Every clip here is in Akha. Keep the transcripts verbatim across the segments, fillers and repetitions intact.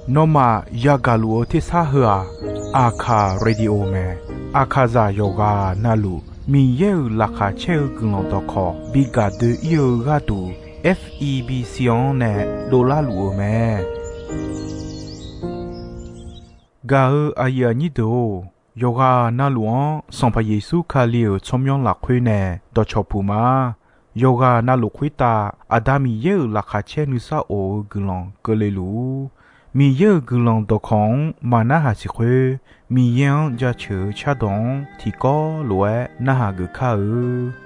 Nawmaf yagaq luf-eu tersar heu-aq, Aqkaq Radio mae. Aqkaqzaq yawqghaq navluf Miqyaer-euq laqkhaq caer-eu guiqlanq dawqkawq bi gaq doe-ir-eu gharduq, F E B C-anr nae dovlar luf-eu mae. Gaq-eu aqyuif aqnyir deuq-or, yawqghaq navluf-anr Sanqpaq Yeqsur Kali-euq tsawrmyanr lafkhoer nae dawqcawq puq ma. Yawqghaq navluf khoertav Aqda Miqyaer-euq laqkhaq caer nuisar of-eu guiqlanq keuvle luf-ur. Miqyaer-euq guiqlanq dawqkawq-anr maq narhaq siq khoer, Miqyaer-anr jaceuq-eu cardawq-anr tiqkawv lof-aer narhaq geuf kar-eu.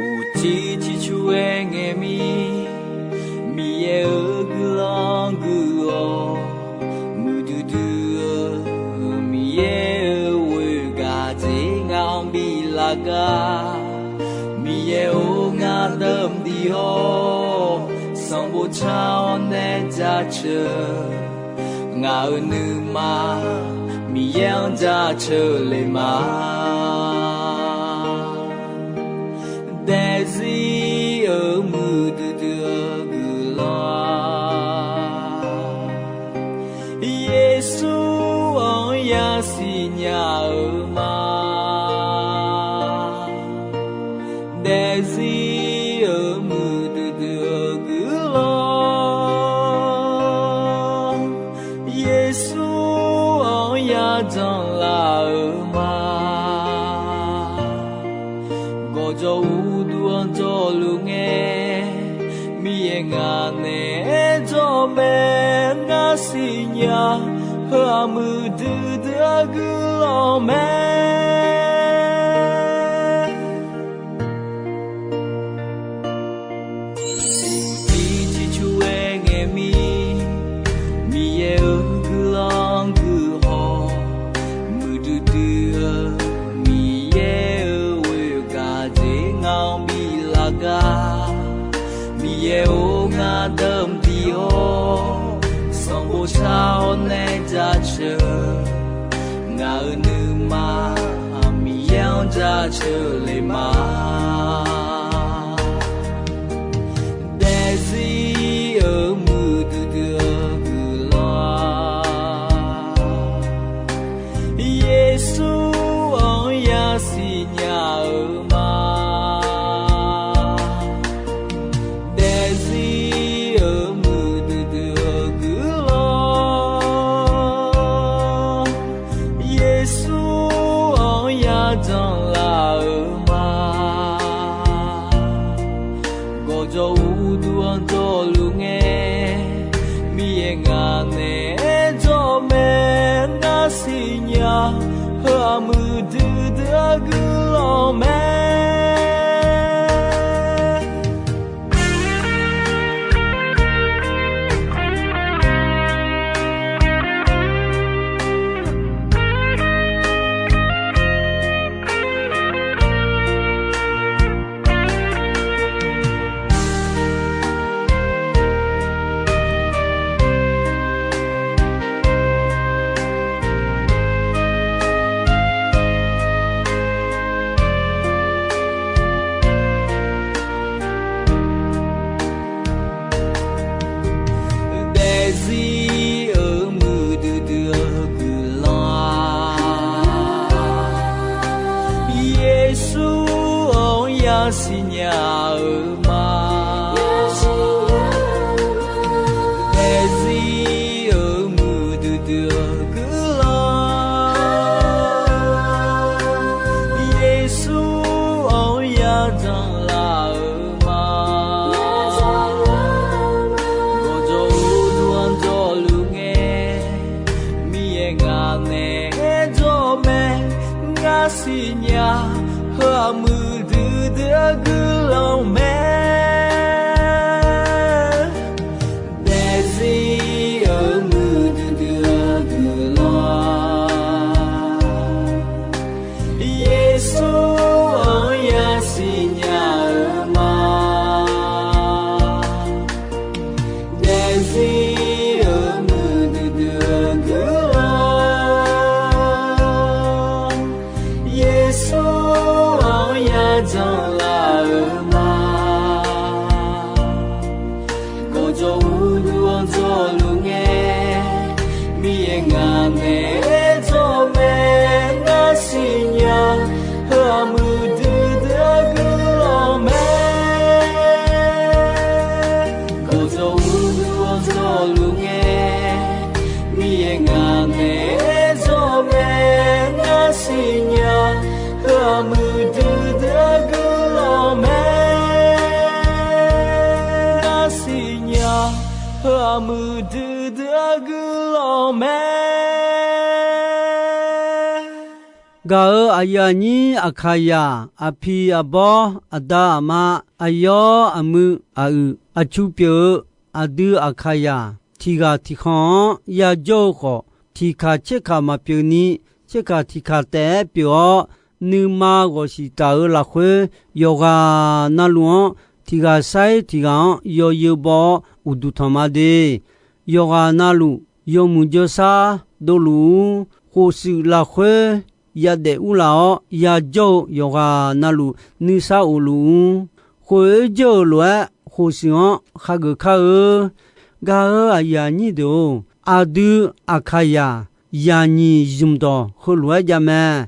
Uqcif ciqcur-aer ngae mir, Miqyaer-euq guiqlanq gui-awr, muiqdui dui-eu Miqyaer-euq ghoer gaqdzer ngaq-anr bi lar gar. Miqyaer-or, ngar deuq mqdiq-awr, sanqbof car-awr nae jaceuq. Ngaq-euq nuima Miqyaer-anr jaceuq le ma. Daefzir-euq muiqdui dui-eu guiqlanq, Yeqsur-anr yasiq nya-eu ma. Daefzir-euq muiqdui dui-eu guiqlanq, Yeqsur-anr yajanr laf-eu ma. Gawqjawq uqduq-anr jawrluf ngae, Miqyaer ngaq naeq-aer jawr mae. Ngar siqnya, heu-aq muiqdui dui-eu guiqlanq mae. Uqcif ciqcur-aer ngae mir, Miqyaer-euq guiqlanq guihaw, muiqdui dui-eu Miqyaer-euq ghoer gaqdzer ngaq-anr bi lar gar. Miqyaer-or, ngar deuq mqdiq-awr, sanqbof car-awr nae jaceuq. Ngaq-euq nuima Miqyaer-anr jaceuq le ma. Daefzir-euq muiqdui dui-eu guiqlanq, Yeqsur-anr yasiq nya-eu ma. Daefzir-euq muiqdui dui-eu guiqlanq, Yeqsur-anr yajanr laf-eu ma. Gawqjawq uqduq-anr jawrluf ngae, Miqyaer ngaq naeq-aer jawr mae. Ngar siqnya, heu-aq muiqdui dui-eu guiqlanq mae. Daefzir-euq muiqdui dui-eu guiqlanq-aq, Yeqsur-anr yasiq nya-eu ma. Daefzir-euq muiqdui dui-eu guiqlanq, Yeqsur-anr yajanr laf-eu ma. Gawqjawq uqduq-anr jawrluf ngae, Miqyaer ngaq naeq-aer jawr mae. Ngar siqnya, heu-aq muiqdui dui-eu guiqlanq mae. Daefzir-euq muiqdui dui-eu guiqlanq, Yeqsur-anr yasiq nya-eu ma. Daefzir-euq muiqdui Awqluf ngae, Miqyaer ngaq naeq-aer dzawr mae. Ngar siqnya, heu-aq muiqdui dui-eu guiqlanq mae. Gawqjawq uqduq-awr dzawqluf ngae, Miqyaer ngaq naeq-aer dzawr mae. Ngar siqnya, heu-aq muiqdui dui-eu guiqlanq mae. Ngar siqnya, heu-aq muiqdui dui-eu guiqlanq mae. Gaq-euq aqyuif aqnyir Aqkaqyaq, aqpiq aqbawr, aqda aqma, aqyawr aqmuiq, aqyuif aqcu pyeuf-eu aqdui Aqkaqyaq tiq ghaq tiq khanq-anr yajawr-eu khawf, tiq kaq tser kaq maqpyeuf ni, tser kaq tiq kaq taef-aer pyeuf-awr, nuima ghawqshif taf-euq lafkhoer, yawqghaq navluf-anr tiq ghaq sair tiq ghaq-anr yawzeu baw-awr uqduq tanq ma de. Yawqghaq navluf yawmuiq jawrsar dovluf-ur. Khofshuif lafkhoer yadaef urlaf-awr yajawr-eu yawqghaq navluf nuisar ofluf-ur. Khoeq-oer jawr-euq lof-aer khofshuif-anr khageuf kar-eu. Gaq-euq aqyuif aqnyir deuq-or, aqdui Aqkaqyaq yaqnyiq zmq dawq heulof-aer jav mae.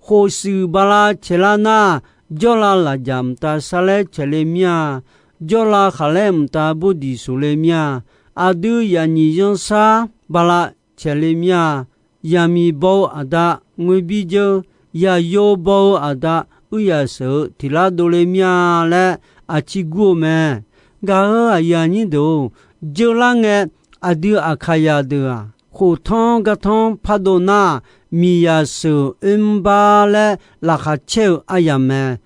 Khofshuif bala caeqlar nar, jawrlav lafjaq mqtav sarlaer caeq le mir-a. Jawrlav khaqlaer mqtav bordiq soq le mir-a. Aqdui yaqnyiq zanrsar bala caeq le mir-a. Yaqmiq baw-eu aqda ngoerbir dzeur, yaqyo baw-eu aqda uiryaq sheuq-eu tiq lar dovle mir-a laer aqcir gur-eu mae. Gaq-euq aqyuif aqnyir deuq-or, dzeur lar ngae, aqdui Aqkaqyaq deuq-aq, khoftanr gartanr pardov nar, miqyaq sheuq oermr bar laer laqkhaq caer-eu aryamq mae.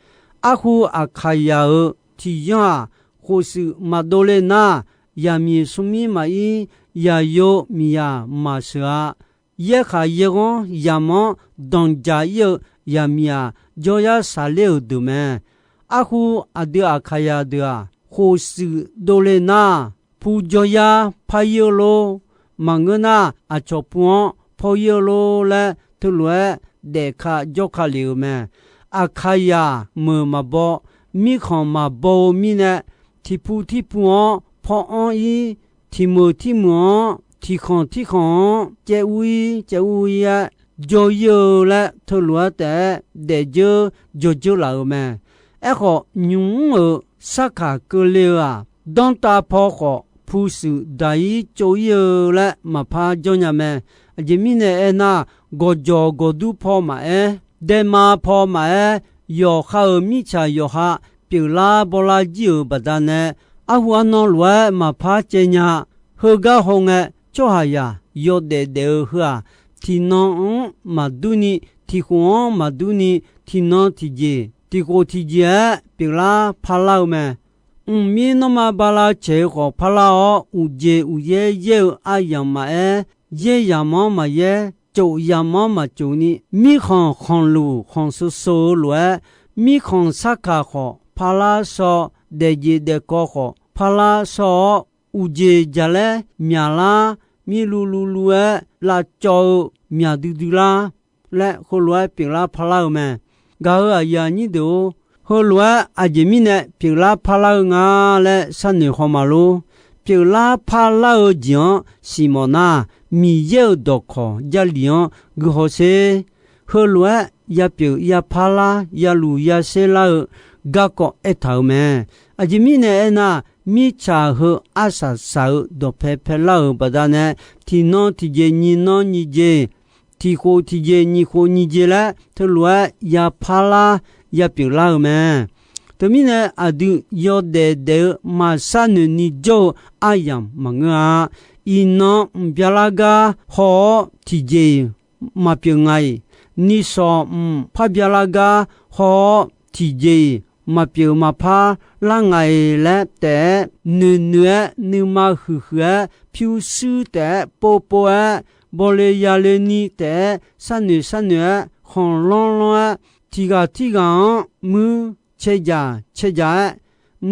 Arhu Aqkaqyaq-euq tiq yanr-aq, khofshuif maqdov le nar, yaqmiq smrmir maqir, yaqyo miqyaq maqsheuq-a. Yaerkhaq yaerghanr yamq-anr danqdzaq ir-eu yaqmiq-aq, jawryar shaqler-euq deuq mae. Arhu aqdui Aqkaqyaq deuq-aq, khofshuif dovle nar, pu jawryar par ir-eu lor. Maqngeur nar, aqcawq pu-anr paw ir-eu lor laer teulof-aer daefka jawrka lef-euq mae. Aqkaqyaq meuq maqbaw, mirkhanq maqbaw-eu mirnae, tiq pu tirpu-anr paw anr ir, tiq meuq tirmeuq-anr, tiq khanq tirkhanq-anr caev ur ir caev ur ir-aer jawr ir-eu laer teulof-aer taef-aer daefdzeur jawrdzeur laf-euq mae. Aerkhawf, nymq mr-euq sarkaq keuvle-eu-aq, danrtav paw khawf pu shuif daq ir tsov ir-eu laer maqpar janrnya mae. Aqjeq mirnae aernar, gawqjawq gawqdur paw maqaer, daema paw maqaer, yawqha-euq mirtsaq yawqha pyeuflar bawrlar jir-euq baqdanae, arhu arnan lof-aer maqpar caev nya. Heugar hawngae, tsawrhaqzaq yawdaef daef-eu heu-aq, tiqnan-anr maqdur ni, tiqkhof-anr maqdur ni, tiqnan tiqjeq, tiqkhof tiqjeq-aer pyeuflar parlar-eu mae. Mqmir nanrma bala caeq-eu khawf parlar-awr, uqjeq uqyaer yaer-eu aryamq maqaer, yaer yamq-anr maqyaer, cof yamq-anr maqcof ni, mirkhanq khanqluq khanqsheu sheu-eu lof-aer, mirkhanq sarkaq khawf parlar shaw, daefjeq daefkawv khawf parlar shaw-awr, uqjeq jaqlaer myaqlar, mirluv luv luv-aer lavcawv-eu myaq duidui lar laer heulof-aer pyeuflar parlar-eu mae. Gaq-euq aqyuif aqnyir deuq-or, heulof-aer aqjeq mirnae pyeuflar parlar-eu nga laer sharnoeq haw ma lor. Pyeuflar parlar-eu jeq-anr siqmawf nar, Miqyaer-euq dawqkawq Jarlif-anr guihaw sher. Heulof-aer yapyeuf yaparlar, yaluf yasher lar-eu garkawv aertaq-euq mae. Aqjeq mirnae aernar, mirtsaq heu arsaq saq-eu dawqpae paelar-euq baqdanae, tiqnan tiqjeq, nyiq nan nyiq jeq, tiqkhof tiqjeq, nyiq khof nyiq jeq laer teulof-aer yaparlar, yapyeuflar-eu mae. Teumirnae, aqdui yawdaef daef-eu maqshar noeq ni jawr-eu aryamq maqngeur-a. Iqnan mq byalar gar haw-awr tiqjeq-iq maqpyeuf nga-iq, nishawq mq par byalar gar haw-awr tiqjeq-iq maqpyeuf maqpar lar nga-iq laer taef-aer noeqnoeq-aer nuima huiqhuiq-aer pyurshuir taef-aer povpov-aer bawle yale ni taef-aer sharnoeq sharnoeq-aer khanqlanr lanr-aer tiqghaq tirghaq-anr muir cae dzaq cae dzaq-aer,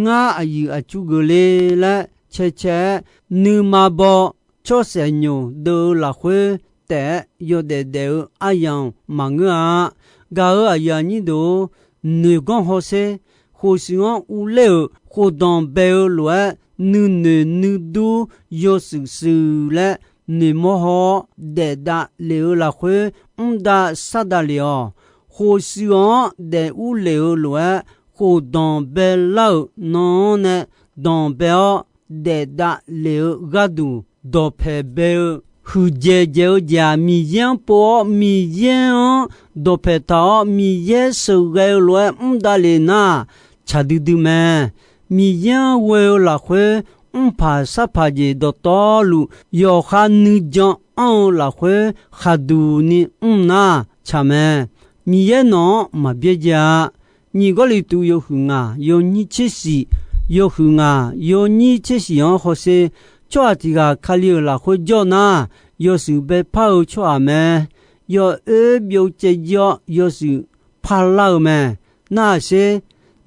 ngar aqyuif aqtsu geufle laer cae cae-aer nuima baw, tsawrsaef nyoq deuv-eu lafkhoer taef-aer yawdaef daef-eu aryamq maqngeur-a. Gaq-euq aqyuif aqnyir deuq-or, noeq ganr hawsher. Khofshuif-anr uvler-euq khofdanq bae-eu lof-aer nuinoeq nuidur yawshuif shuif laer noeqmawr haw-awr daefdav lef-eu lafkhoer mrdav shardav lef-awq. Khofshuif-anr daef urlef-eu lof-aer, khofdanq baelar-euq nan-anr nae danqbae-awr daefdav lef-eu gharduq dawqpaeq bae-eu huiqdzaeq dzaeq-eu jeq-aq, Miqyaer-anr pov-awr, Miqyaer-anr dawqpaeq taq-awr, Miqyaer sheuqghae-eu lof-aer mrdav lef nar-aq, tsaq duidui mae. Miqyaer-anr ghoe-eu lafkhoer, mrpaq sarpaq jeq dawqtawvluf yawqha nuijan anr-eu lafkhoer khaqduq ni mr nar tsaq mae. Miqyaer nawq-anr maq byaerdzae-a. Nyiq Gawrliqtu yawhuiq ngaq yawnyir tser shif, yawhuiq ngaq yawnyir tser shif-anr hawsher, tsawrhaq tiq ghaq Kali-euq lafkhoer jawr nar, yawshuif baepar-eu tsawrhaq mae. Yawoer byov caev jir-awr yawshuif parlar-eu mae. Narhaq sher,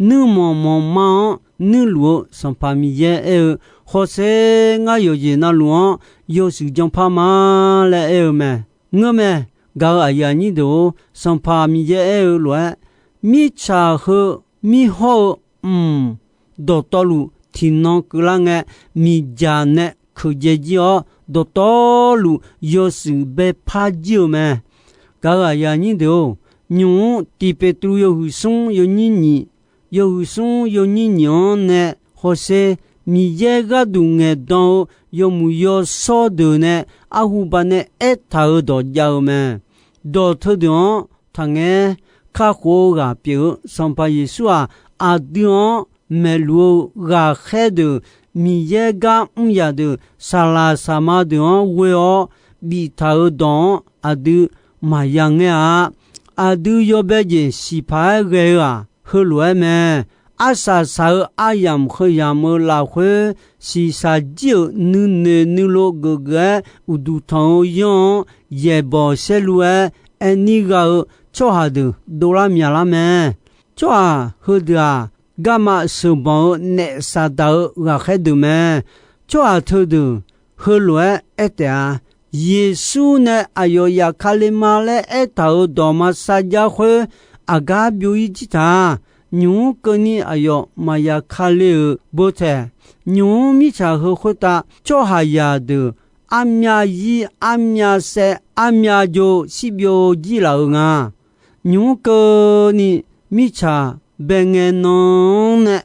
nuirmanq manqma-anr nuirluf-eu Sanqpaq Miqyaer aer-eu, hawsher, ngar yawqjeq navluf-anr yawshuif janpar ma laer aer-eu mae. Ngeurmae, gaq-euq aqyuif aqnyir deuq-or, Sanqpaq Miqyaer aer-eu lof-aer, mirtsaq heu mirhawr-eu mq dawqtawvluf tiqnan keuvlar ngae, miqdzaq nae keuqdzae jir-awr, dawqtawvluf yawshuif baepar jir-eu mae. Gaq-euq aqyuif aqnyir deuq-or, nymq-mr Tiq Peqtruv yawhuiq smr yawnyir nyiq, yawhuiq smr yawnyir nyiq-anr nae hawsher, Miqyaer gharduq ngaeqdan-eu yawmuiq yawshawr deuq nae arhu banae aertaq-euq dawq jav-eu mae. Dawq teudeuq-anr taqngaer. Kakhof-eu ghaq pyeuf-eu Sanqpaq Yeqsur-aq, aqdui-anr maeqluf-eu ghaqkhaer deuq, Miqyaer gar mr yaq deuq, saqlaq saqma deuq-anr ghoe-awr biftaq-euq dawq-anr aqdui maqya ngaer-a. Aqdui yawbae jeq siqpaq-aer ghae-eu-aq, heulof-aer mae. Arsaq saq-eu aryamq heu yamq-eu lafkhoer, shiqshaq jir-euq nuinoeq nuilov geufgeuf-aer uqduq tanq-eu yanr-anr yaeqbawq saerlu-aer aerni gha-eu tsawrhaq deuq dovlar myaqlar mae. Tsawrhaq heudeuq-aq, garma sheuqbanq-eu naef Saqdaq-eu ghaqkhaer deuq mae. Tsawrhaq teudeuq heulof-aer aer taef-a. Yeqsur nae aqyawf yaf ka le ma laer aertaq-euq dawq ma sar jar khoer, aqgar byov-ir jir taq. Nymq-mr keuvni aqyawf maqya ka le-euq beu taeq. Nymq-mr mirtsaq heu khoertav tsawrhaqzaq deuq armyav zir, armyav saev, armyav jo shirbyov jir laf-euq nga. Nymq-mr keuvni mirtsaq bae ngae nan-anr nae,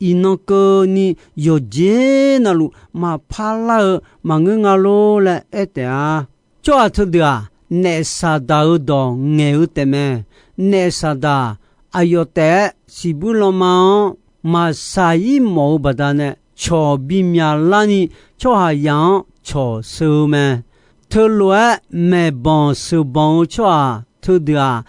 iqnan keuvni yawqjeq navluf maqpar lar-eu maqngeur nga lor laer aer taef-a. Tsawrhaq teudeuq-aq, naef Saqdaq-eu dawq ngaeq-eu taefmae. Naef Saqdaq aqyawf taef-aer siqbuir lanma-anr maqshaq-ir mawf-eu baqdanae, cawq bimyaq larni tsawrhaqzaq-anr cawq sheu-eu mae. Teulof-aer maeqbanq sheuqbanq-eu tsawrhaq teudeuq-aq,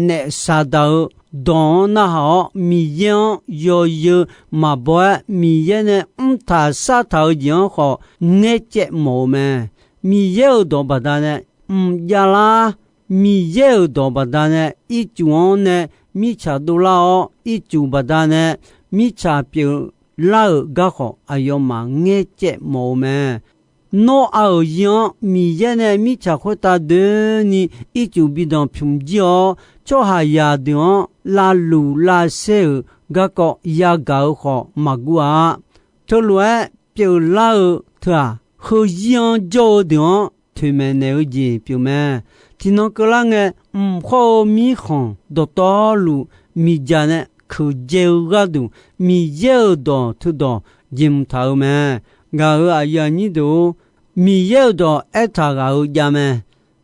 naef Saqdaq-eu dawq-anr narhaq-awr, Miqyaer-anr yawzeu maqbaw-aer, Miqyaer nae mrtaq sartaq-eu jeq-anr khawf ngaercaev mawf-eu mae. Miqyaer-euq dawq baqdanae mq javlar. Miqyaer-euq dawq baqdanae ircuf-anr nae mirtsaq dovlar-awr, ircuf baqdanae mirtsaq pyeuflar-euq garkhawf aqyawfmaf ngaercaev mawf-eu mae. Nawr-aq-euq zir-anr Miqyaer nae mirtsaq khoertav doeni ircuf bidanq pymq jir-awr, tsawrhaqzaq deuq-anr lavluf lavsaer-euq garkawv yagaq-eu khawf maqguv-a. Teulof-aer pyeuflar-eu teu-aq, heuzir-anr jawr-eu deuq-anr toeqmaeq naeq-eu jeq pyeufmae. Tiqnan keuvlar ngae, mq khawr-eu mirkhanq dawqtawvluf miqdzaq nae keuqdzae-eu gharduq, Miqyaer-euq dawq teudawq jeq mq taq-eu mae. Gaq-euq aqyuif aqnyir deuq-or, Miqyaer-euq dawq aertaq ghaq-eu javmae.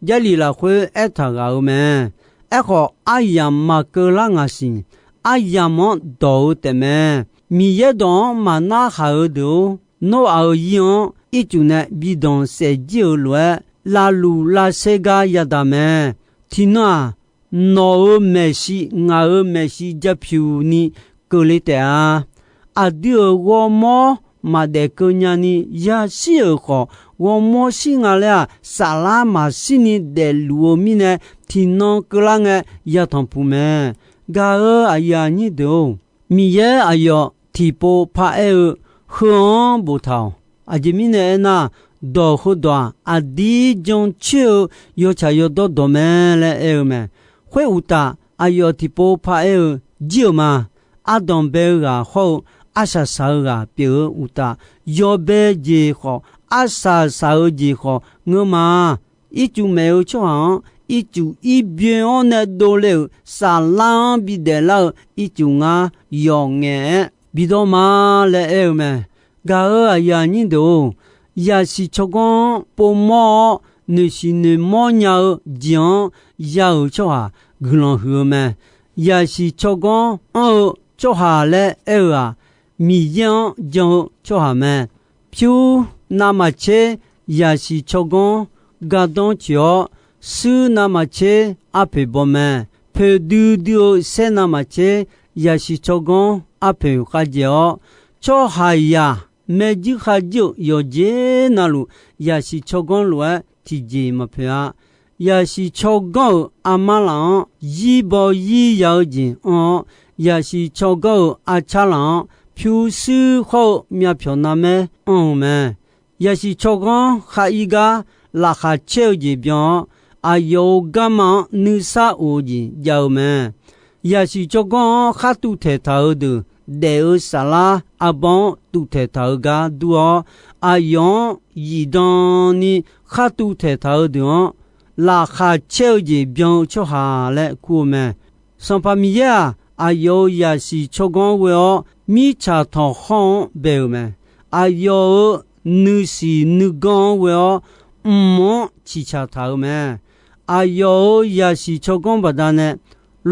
Jarlif lafkhoer aertaq ghaq-eu mae. Aerkhawf, aryamq maqkeuv lar ngaq siq. Aryamq-anr dawq-eu taefmae. Miqyaer dawq-anr maqnarhaq-eu deuq-or, Noraq-euq zir-anr ircuf nae bidanq saef jir-euq lof-aer, lavluf lavsaer gar yadaq mae. Tiqnan-aq, nawq-euq maeqshi, ngaq-euq maeqshi japyuq ni keuvle taef-a. Aqdui-euq ghawrmawr maqdaef keuv nyani yashir-euq khawf, ghawrmawr shir nga laer-aq, saflar maqshir ni daefluf-eu mirnae, tiqnan keuvlar ngae yatanq puq mae. Gaq-euq aqyuif aqnyir deuq-or, Miqyaer aqyawf tiqpov paraer-eu heu-anr boftaq-awq. Aqjeq mirnae aernar, dawq heudawq-aq, aqdir jancoer-eu yawtsaq yawdawr dawq mae laer aer-eu mae. Khoeruqtaf, aqyawf tiqpov paraer-eu jir-euq ma. Ardanq bae-eu ghaq hawr-eu arsaq saq-eu ghaq pyeuf-eu uqtaf, yawbae jeq khawf, arsaq saq-eu jeq khawf ngeur ma. Ircuf maef-eu tsawrhaq-anr ircuf ir byoe-awr nae dovle-euq saflar-anr bidaef lar-eu ircuf ngar yawf ngaef-aer bidawr ma laer aer-eu mae. Gaq-euq aqyuif aqnyir deuq-or, yaqsiq tsawrganr-anr povmawr-awr noeqsiq noeqmawr nya-eu jeq-anr ya-euq tsawrhaq guiqlanq huiq-eu mae. Yaqsiq tsawrganr anr-eu tsawrhaq laer aer-eu-aq, Miqyaer-anr jan-eu tsawrhaq mae. Pyur navmaqtser yaqsiq tsawrganr gardanr tsoeq-awr, suir navmaqtser arpoeq baw mae. Poeqdui dui-eu saer navmaqtser yaqsiq tsawrganr arpoeq khavjaeq-awr, tsawrhaqzaq maerjuir kharjuir-euq yawqjeq navluf yaqsiq tsawrganr lof-aer tiqjeq maqpoeq-a. Yaqsiq tsawrganr-euq armar laf-anr zir baw zir ya-eu jeq anr-awr, yaqsiq tsawrganr-euq arcar laf-anr pyurshuir khawr-eu myavpyawq navmaer anr-eu mae. Yaqsiq tsawrganr khar ir gar laqkhaq caer-eu jeq byan-awr, aqyawf-euq garma-anr nuisar of-eu jeq jav-eu mae. Yaqsiq tsawrganr-anr khar tuvtaeq taq-eu deuq, daef-eu saflar arbawr-anr tuvtaeq taq-eu gar dur-awr, aqyawf-anr zifdan ni khar tuvtaeq taq-eu deuq-anr, laqkhaq caer-eu jeq byan-eu tsawrhaq laer kur-eu mae. Sanqpaq Miqyaer-aq, aqyawf-euq yaqsiq tsawrganr ghoe-awr, mirtsaq tanqkhawr-anr bae-euq mae. Aqyawf-euq nuisiq nuiganr-anr ghoe-awr, mq-anr ciqcaq taq-euq mae. Aqyawf-euq yaqsiq tsawrganr baqdanae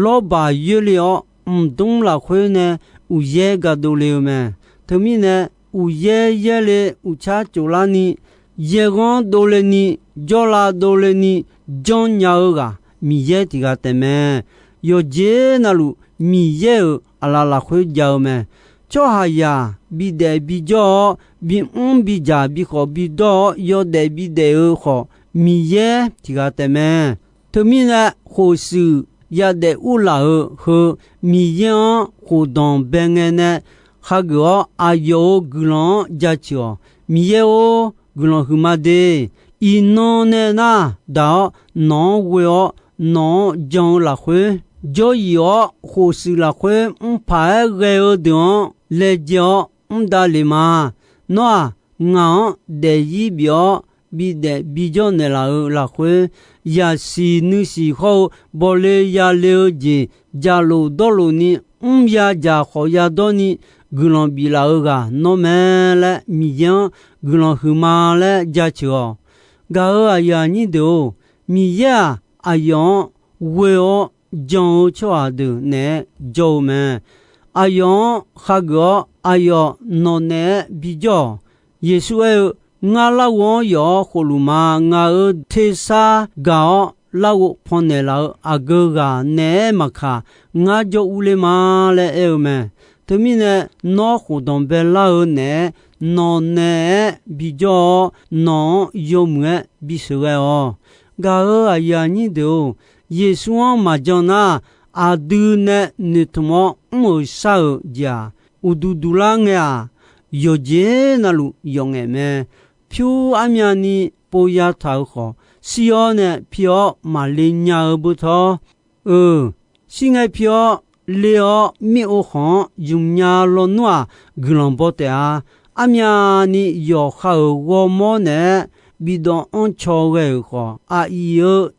lawrbaq yoerle-awr, mqdmr lafkhoer nae uqyaer ga dovle-eu mae. Teumirnae, uqyaer yaerle uqcar tsoflarni, yaerghanr dovle ni, jawrlav dovle ni janrnya-eu ghaq Miqyaer tiq ghaq taef mae. Yawqjeq navluf Miqyaer-euq aqlaf lafkhoer jav-eu mae. Tsawrhaqzaq bidaef bijawr-awr, bimr bidzaq bikhawf bidawr-awr yawdaef bidaef-eu khawf, Miqyaer tiq ghaq taef mae. Teumirnae, khof-eu yadaef urlaf-euq heu Miqyaer-anr khofdanq bae ngae nae khageuf-awr, aqyawf-euq guiqlanq-anr jaceuq-awq. Miqyaer-or, guiqlanq huiqma de. Iqnan nae nar daq-awr nawq-anr ghoe-awr, nawq-anr jan-eu lafkhoer, jawryif-awr khofshuif lafkhoer mrpaq-aer ghae-eu deuq-anr laejae-awr mr davlef ma. Nawr-aq, ngaq-anr daefzir bif-awr bidaef bijawr naeqlaf-euq lafkhoer, yaqsiq nuisiq hawr-eu bawqle yale-eu jeq jaqlof dawrlof ni mr ya jaq khawf yadawr ni guiqlanq biflaf-eu ghaq nawr mae laer Miqyaer-anr guiqlanq huiqma laer jaceuq-awq. Gaq-euq aqyuif aqnyir deuq-or, Miqyaer-aq, aqyawf-anr ghoe-awr jan-eu tsawrhaq deuq naeq-aer jawr-eu mae. Aqyawf-anr khageuf-awr, aqyawf nawq naeq-aer bijawr-awq. Yeqsur aer-eu, Ngar larghov-anr yawf-awr khofluf ma. Ngaq-euq tersar gaq-awr larghov pannaeq laf-eu aqgeu ghaq naeq-aer maqkaq, ngar jawr urler ma laer aer-eu mae. Teumirnae, nawr khofdanq baelar-eu naeq-aer nawq naeq-aer bijawr-awr, nawq-anr yawmuiq-aer bisheuq ghae-awq. Gaq-euq aqyuif aqnyir deuq-or, Yeqsur-anr maqjan nar, aqdui nae noeqtmq-awr mr-euq shar-euq jeq-aq, uqduq duq lar ngae-aq, yawqjeq navluf yawf ngaef mae. Pyur armyavni pov yataq-euq khawf, shir-awr nae pi-awr maqle nya-eu beu tawr. Euq, shir ngae pi-awr le-awr mir-ov khanq-anr ymq nya lawnmr-aq, guiqlanq baw taef-a. Armyavni yawqha-euq ghawrmawr naeq-aer bidawv anrcaw ghae-euq khawf, aqyuif-eu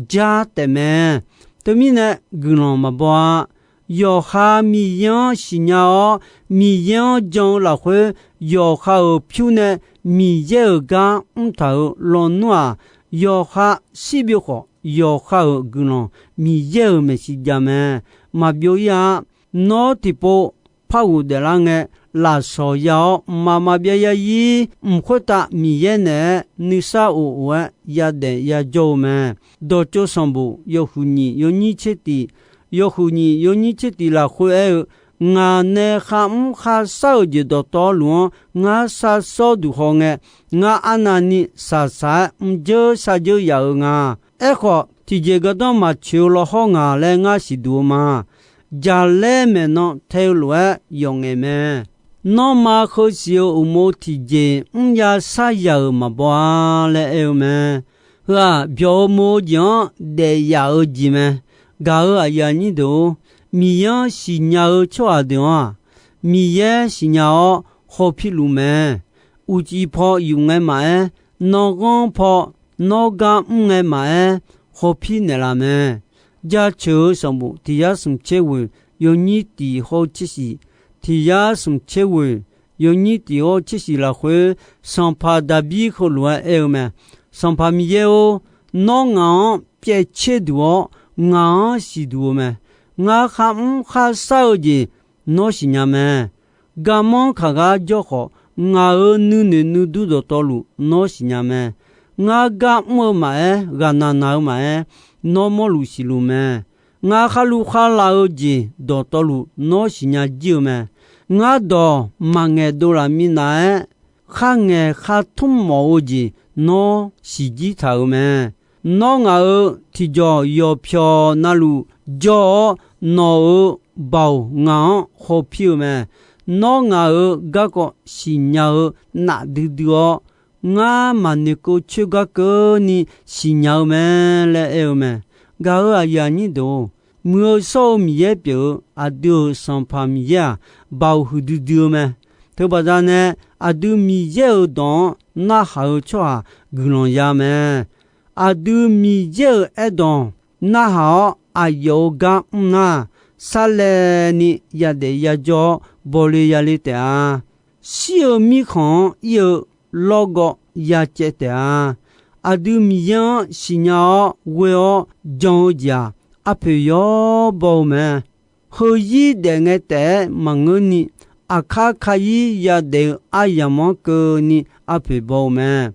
jar taefmae. Teumirnae guiqlanq maqbaw-a. Yawqha Miqyaer-anr siqnya-awr, Miqyaer-anr jan-eu lafkhoer, yawqha-euq pyur nae Miqyaer-euq gar mrtaq-euq lawnmr-aq, yawqha shirbyov khawf, yawqha-euq guiqlanq Miqyaer-euq maeqshi jav mae. Maqbyov ir-a. Nawr tiqpov par ghofdaef lar ngae, lafsawq ya-awr mqmaq maqbyav yarzir mq khoertav Miqyaer naeq-aer nuisar of of-aer yadaef yajawr-eu mae. Dawqtsov sanqbof yawhuiq nyiq yawnyir tser tiq, yawhuiq nyiq yawnyir tser tiq lafkhoer aer-eu, Ngaq nae kharmr kharshar-euq jeq dawqtawvluf-anr ngar shar sawr duq hawngae, ngar arnavni shaqshaq-aer mrjeur sharjeur yaf-eu nga. Aerkhawf, tiqjeq gardanr maqtsoeq-eu lawhawr ngaq laer ngar siqduq-eu ma. Jaqlaer maeqnan tae-eu lof-aer yawf ngaef mae. Nanrma heusiq-eu uqmov tiqjeq mrya shar yaq-euq maqbaw-a laer aer-eu mae. Heu-aq, byawq-eu mo-eu jeq-anr daef yaf-eu jeq mae. Gaq-euq aqyuif aqnyir deuq-or, Miqyaer-anr siqnya-eu tsawrhaq deuq-anr-aq, Miqyaer siqnya-awr hawpir luf mae. Uqcif paw yuf ngae maqaer, nanrghanr paw nawr gar mr ngae maqaer, hawpir naeqlaf mae. Jaceuq-eu sanqbof tiq yar smq tser ghoeq yawnyir tiq hawr-eu tser shif, tiq yar smq tser ghoeq yawnyir tiq hawr-eu tser shif lafkhoer, sanqpaq Daqbir heulof-aer aer-eu mae. Sanqpaq Miqyaer-or, nawr ngaq-anr pyaev tser duq-awr, ngaq-anr siqduq-eu mae. Ngar kharmr kharshar-eu jeq nawr siqnya mae. Garmanr kaq gar jawr khawf, ngaq-euq nuinoeq nuidur dawqtawvluf nawr siqnya mae. Ngar gar mr-eu maqaer, ghaqnaq naq-eu maqaer, nawr mawrluf siqluf mae. Ngar kharluv kharlav-eu jeq dawqtawvluf nawr siqnya jir-eu mae. Ngar dawq maqngaeq dovlaf minav-aer, kharngaeq khartmr mawf-eu jeq nawr siqjir taq-euq mae. Nawr ngaq-euq tiqjawq yawqpyawq navluf jawr-awr, nawq-euq baoq ngaq-anr hawpir-eu mae. Nawr ngaq-euq garkawv siqnya-eu nafdui dui-awr, ngar maqnoeqkeuv coer gar keuvni siqnya-eu mae laer aer-eu mae. Gaq-euq aqyuif aqnyir deuq-or, muiq-eu shawr-eu Miqyaer pyeuf-eu aqdui-euq Sanqpaq Miqyaer-aq, baoq huiqdui dui-eu mae. Teubaqda nae aqdui Miqyaer-euq dawq-anr narhaq-eu tsawrhaq guiqlanq ya mae. Aqdui Miqyaer-euq aerdawq narhaq-awr aqyawf-euq gar mr nar, sarlaevni yadaef yajawr-awr bawle yale taef-a. Shir-eu mirkhanq-anr ir-eu lawrgawv yacaev taef-a. Aqdui Miqyaer-anr siqnya-awr ghoe-awr jan-eu jeq-aq, arpoeq yawr baw-eu mae. Heuzir daef ngae taef-aer maqngeurni, aqkar kayir yadaef-eu aryamq-anr keuvni arpoeq baw-eu mae.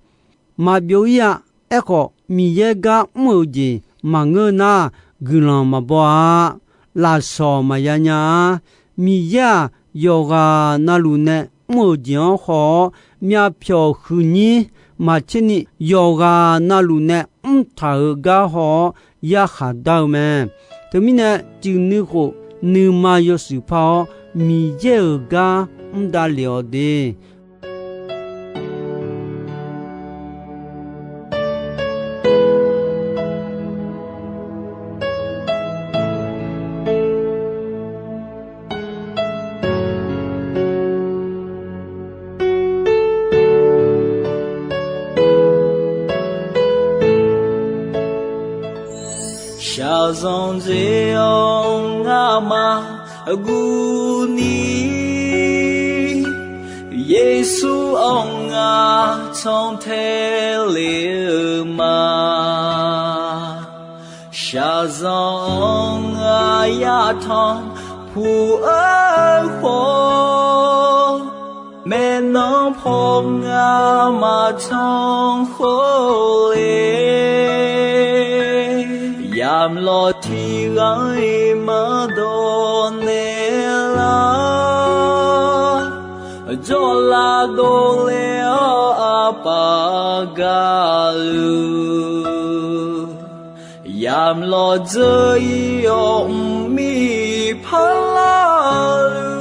Maqbyov ir-a. Aerkhawf, Miqyaer gar mr-euq jeq maqngeur nar, guiqlanq maqbaw-a. Lafsawq maqya nya-a. Miqyaer-aq, yawqghaq navluf nae mr-euq jeq-anr haw-awr, myavpyawq huiqnyir maqtserni yawqghaq navluf nae mrtaq-euq gar haw-awr yarkhaq dar-eu mae. Teumirnae, cuif nuikhof nuima yawshuif par-awr, Miqyaer-euq gar mr davlef-awq de. Shaqzanq dzae-awr ngamaf guvni, Yeqsur-anr ngar cantae le-eu ma. Shaqzanq-anr ngar yatanq puq-eu khawf, maeqnan paw ngar maqtanq khawf le, yamlawr tiqghaq-iq maqdawq naeqlar, jawrlav dovle-awr aqpaf gaqluf, yamlawr dzeur-ir-awr mqmir parlar-eu,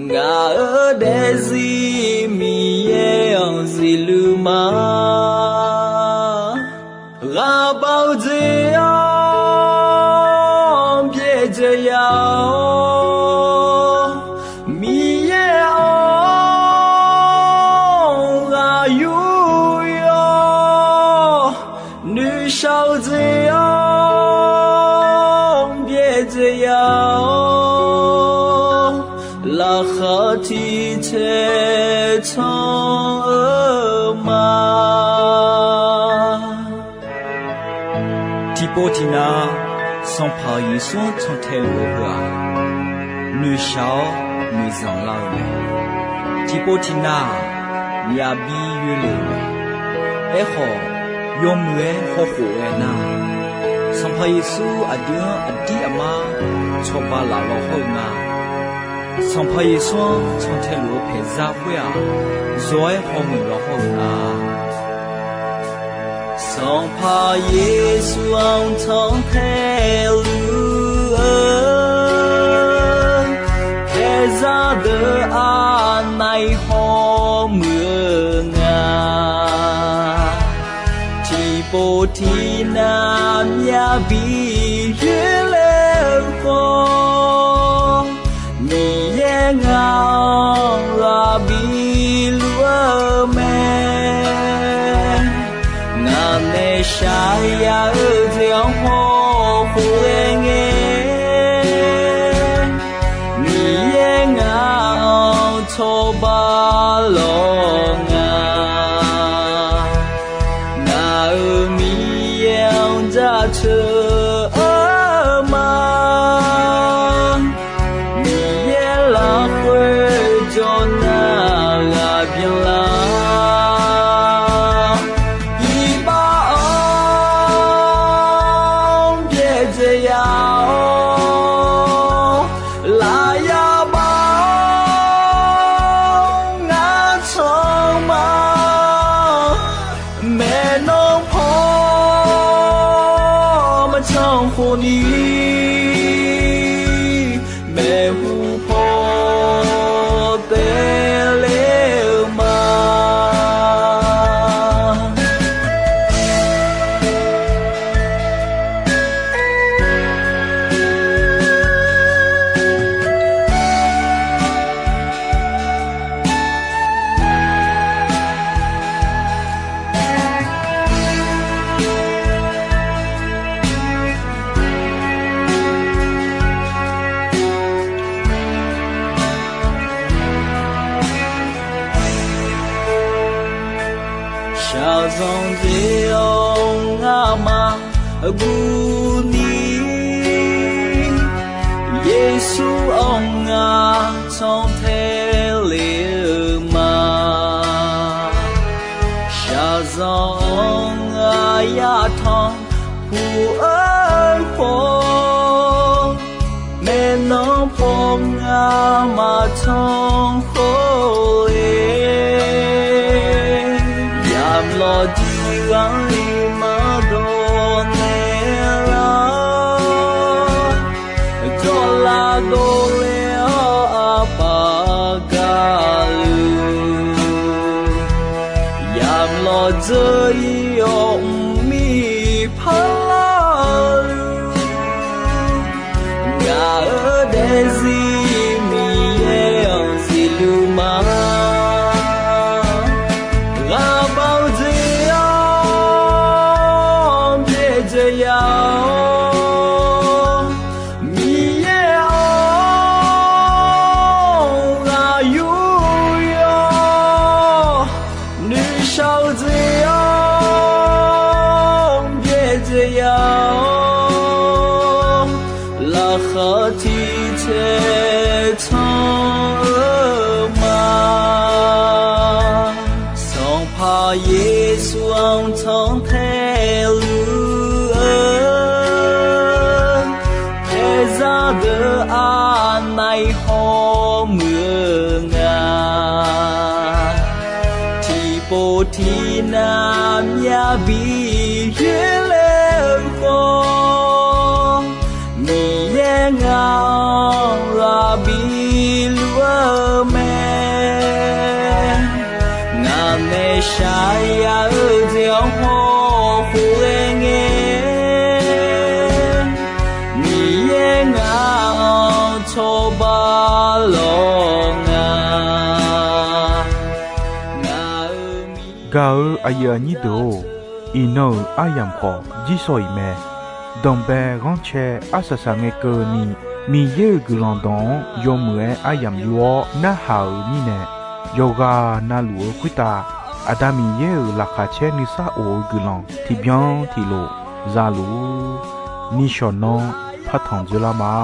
ngaq-euq daefzir Miqyaer-anr zifluf ma. Ghaqbav-eu jeq-anr byaerdzae ya-awr, Miqyaer-anr ghaq yur-awr, noeqshaq-eu jeq-anr byaerdzae ya-awr, laqkhaq tiq taeq can-eu ma. Tiqpov tiqnav, Sanqpaq Yeqsur-anr cantae luf-eu heu-aq, noeqshaq-awr noeqzanq lar-eu mae. Tiqpov tiqnav-aq, myavbi yoerle-euq mae. Aerkhawf, yawmuiq-aer hawkhof ghae nar, Sanqpaq Yeqsur aqdui-anr aqdir aqmar cawba laf law hawr-eu nga. Sanqpaq Yeqsur-anr cantae luf-eu paeqzar khoer-aq, zawq-aer hawmuiq law hawr-eu nga. Sanqpaq Yeqsur-anr cantae luf-eu paeqzar deuq aqnav-iq hawmuiq-eu nga. Tiqpov tiqnav myavbi yoerle-eu khawf, Miqyaer ngaq-anr ghaq bif luf-eu mae. Ngaq nae shaqyaq-eu jeq-anr hawkhof ghae ngae, Miqyaer ngaq-anr cawba lawq nga. Ngaq-euq Miqyaer-anr jaceuq-eu ma. Miqyaer lafkhoer jawr nar ghaq byan lar. Iqbax-anr byaerdzae ya-awr, lafyaq baf-awr ngar can ma. Maeqnan paw maqcan khofni, maeqhu paw taev ler-eu ma. Shaqzanq dzae-awr ngamaf guvni, Yeqsur-anr ngar cantae le-eu ma. Shaqzanq-anr ngar yatanq puq-eu khawf, maeqnan paw ngamaf can khawf-e. Yamq lawqjir ghaq-iq maqdawq naeq lar, jawrlav dovle-awr aqpaf gaqluf, yamq lawqdzeur-ir-awr mqmir parlar-eu, ngaq-euq daefzir Miqyaer-anr siqluf ma. Ghaqbav-eu jeq-anr byaerdzae ya-awr, Miqyaer-anr ghaq yur yawr, nuishar-eu jeq-anr byaerdzae ya-awr, laqkhaq tiqcaev can-eu ma. Sanqpaq Yeqsur-anr cantae luf-eu, taeqzar deuq aqnav-iq hawmuiq-eu nga. Tiqpov tiqnav myavbi yoerler-eu khawf, Miqyaer ngaq-anr ghaq bif luf-eu mae. Ngaq nae shaqyaq-eu jeq-anr hawkhof ghae ngae, Miqyaer ngaq-anr cawba lawq nga. Ngaq-euq Miqyaer Gaq-eu aqyuif aqnyir deuq-or, iqnan-euq aryamq khawf jirsawq iq mae. Danqbae ghanrcae arsaq saqngae keuvni, Miqyaer-euq guiqlanq dawq-anr yawmuiq-aer aryamq yur-awr narhaq-euq mirnae, yawqghaq navluf-eu khoertav Aqda Miqyaer-euq laqkhaq caer nuisar of-eu guiqlanq tiqbyan tiqlof za luf-ur. Nishawq nanr partanq dzoerlar ma.